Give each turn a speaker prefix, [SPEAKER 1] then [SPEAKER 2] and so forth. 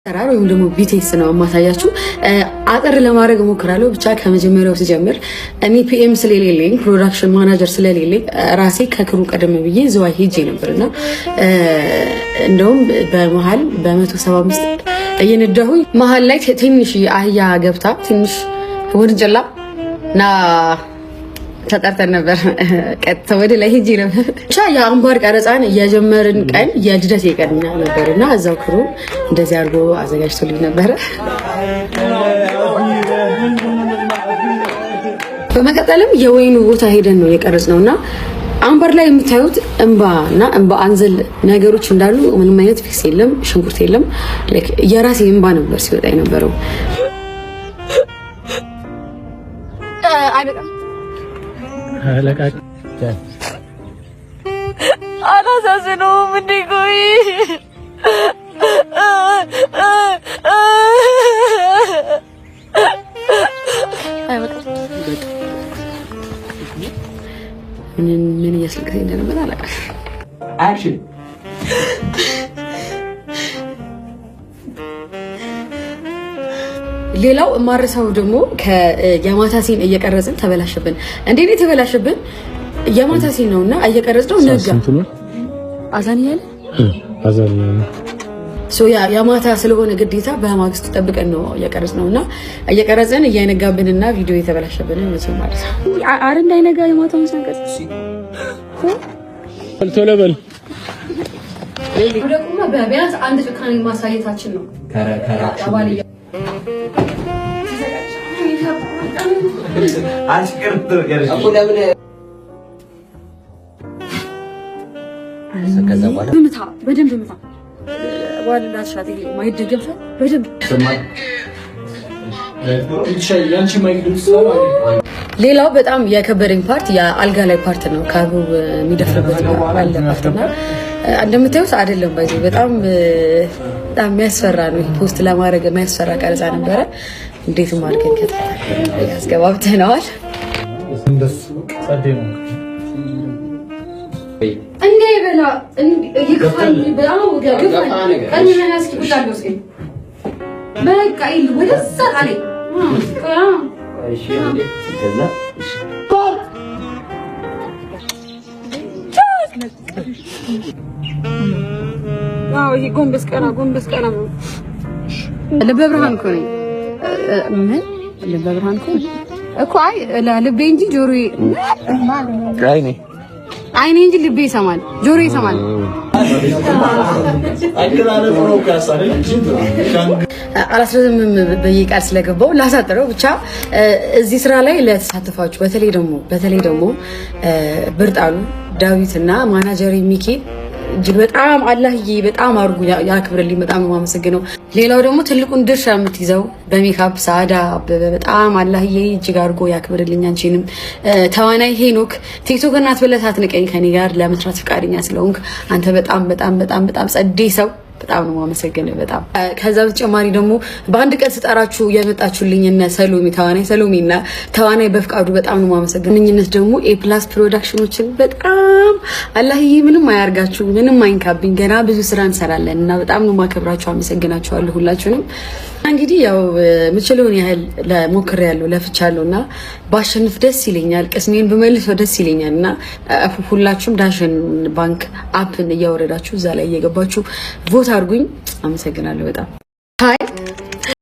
[SPEAKER 1] አሰራር ወይም ደግሞ BTS ነው የማሳያችሁ። አጠር ለማድረግ እሞክራለሁ። ብቻ ከመጀመሪያው ስጀምር እኔ PM ስለሌለኝ፣ production manager ስለሌለኝ ራሴ ከ crew ቀደም ብዬ ዝዋይ ሄጄ ነበር እና እንደውም በመሀል በ175 እየነዳሁኝ መሀል ላይ ትንሽ አህያ ገብታ ትንሽ ውርንጭላ እና ተጠርተን ነበር። ቀጥታ ወደ ላይ ሄጄ ነበር። ብቻ የአምባር ቀረጻን እየጀመርን ቀን የልደት ቀን ነበር እና እዛው crew እንደዚህ አድርጎ አዘጋጅቶልኝ ነበረ። በመቀጠልም የወይኑ ቦታ ሄደን ነው የቀረጽነው እና አምባር ላይ የምታዩት እንባ እና እንባ አንዘል ነገሮች እንዳሉ ምንም አይነት fix የለም፣ ሽንኩርት የለም። የራሴ እንባ ነበር ሲወጣ የነበረው።
[SPEAKER 2] አላሳዝነውም እንዴ? ቆይ
[SPEAKER 1] ምን እያስለቀሰኝ እንደነበር አላውቅም።
[SPEAKER 3] Action.
[SPEAKER 1] ሌላው የማረሳው ደግሞ የማታ scene እየቀረጽን ተበላሸብን። እንዴ ነው የተበላሸብን? የማታ scene ነውና እየቀረጽ ነው ነጋ አዛን እያለ
[SPEAKER 4] አዛን
[SPEAKER 1] so ያ የማታ ስለሆነ ግዴታ በማግስቱ ጠብቀን ነው እየቀረጽ ነውና እየቀረጽን እያይነጋብንና ቪዲዮ የተበላሸብን መቼም ማለት ነው። አረ እንዳይነጋ የማታውን ስንቀርጽ
[SPEAKER 4] ቶሎ በል
[SPEAKER 1] ቢያንስ አንድ ጭካኔ ማሳየታችን ነው። ምታ፣ በደንብ ምታ። ሌላው በጣም የከበደኝ part የአልጋ ላይ part ነው። ካቡ የሚደፍርበት አለ part እና እንደምታዩት አይደለም ባይዘ በጣም በጣም የሚያስፈራ ነው። Post ለማድረግ የሚያስፈራ ቀረጻ ነበረ። እንዴትም አድርገን ያስገባብተነዋል። እንዴ በላ ይግፋኝ፣ በጣም ግፋኝ። በቃ ይል ወደዛ ጣለኝ። ይሄ ጎንበስ ቀና ጎንበስ ቀና ልበ ብርሃን እኮ ነኝ። ምን ልበ ብርሃን እኮ እኮ አይ ልቤ እንጂ ጆሮዬ አይኔ አይኔ እንጂ ልቤ ይሰማል፣ ጆሮዬ ይሰማል። አላስረዝምም በየቃል ስለገባው ላሳጥረው ብቻ። እዚህ ስራ ላይ ለተሳተፋችሁ በተለይ ደግሞ ብርጣሉ ዳዊት እና ማናጀር ሚኬ እጅግ በጣም አላህዬ በጣም አድርጎ ያክብርልኝ። በጣም ነው የማመሰግነው። ሌላው ደግሞ ትልቁን ድርሻ የምትይዘው በሜካፕ ሳዳ አበበ በጣም አላህዬ እጅግ አድርጎ ያክብርልኝ። አንቺንም ተዋናይ ሄኖክ ቲክቶክ እናት ብለህ ሳትንቀኝ ከኔ ጋር ለመስራት ፈቃደኛ ስለሆንክ አንተ በጣም በጣም በጣም በጣም ጸዴ ሰው በጣም ነው የማመሰግነው። በጣም ከዛ በተጨማሪ ደግሞ በአንድ ቀን ስጠራችሁ የመጣችሁልኝ እነ ሰሎሚ፣ ተዋናይ ሰሎሚ እና ተዋናይ በፍቃዱ በጣም ነው የማመሰግነው። ግንኙነት ደግሞ A Plus Production ኦችን በጣም አላህዬ ምንም አያርጋችሁ፣ ምንም አይንካብኝ። ገና ብዙ ስራ እንሰራለን እና በጣም ነው የማከብራችሁ። አመሰግናችኋለሁ ሁላችሁንም። እንግዲህ ያው ምችለውን ያህል ሞክሬያለሁ፣ ለፍቻለሁ እና ባሸንፍ ደስ ይለኛል። ቅስሜን ብመልሰው ደስ ይለኛል እና ሁላችሁም ዳሽን ባንክ app ን እያወረዳችሁ እዛ ላይ እየገባችሁ vote አድርጉኝ። አመሰግናለሁ በጣም። Hi.